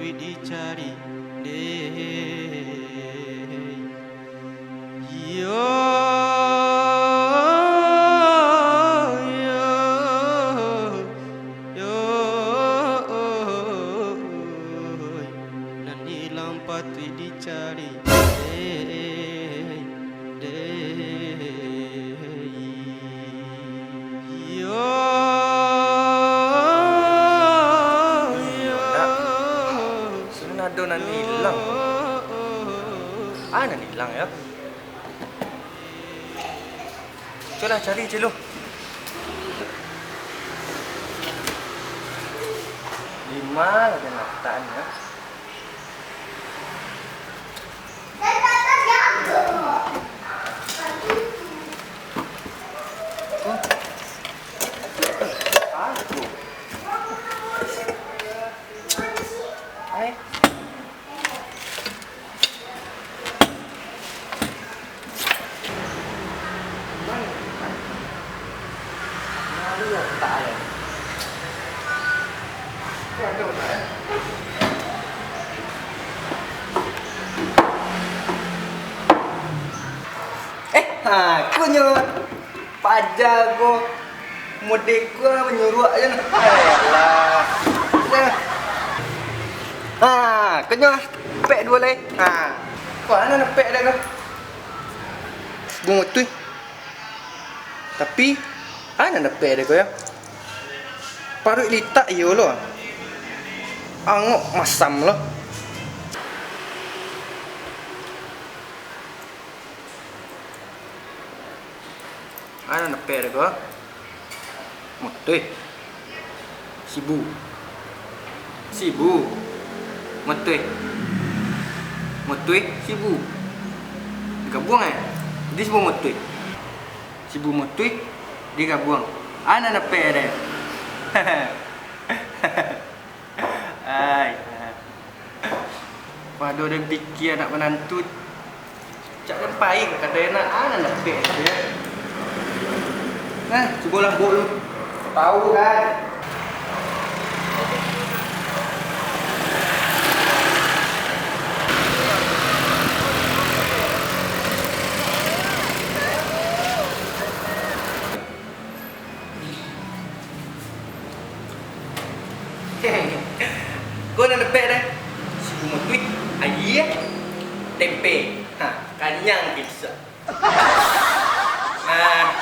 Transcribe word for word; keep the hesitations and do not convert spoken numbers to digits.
Dicari deh. Yo, yo, yo, nan ilang patuik dicari deh. Yo, yo. Ndak. Sinan ado nan ilang. Ah, nan ilang, yo. Cubolah cari, Celo. Di ma lah den lataknyo? Eh, ha, ko nyo paja ko, mode ko manyuruak je. Alah. Ha, ko nyo pek duo lai. Ha. Ko a nan pek dek ko? Bungo tu. Tapi, a nan dapek dek ko yo? Paruik litak iyo lo. Angok masam lo. A nan dapek dek ko? Motoi. Sibu. Sibu. Motoi. Motoi, sibu. Digabuang, eh? Jadi sibu motoi. Sibu motoi, digabuang. A nan dapek dek. Ai. Pado den pikia anak manantu, cak den pai ka kadai nak, a nan dapek tu yo. Nah, cubolah bok lu. Tau kan? Ko nan dapek deh. Sibu motoi, aia, tempe. Ha, kanyang bisa. Nah,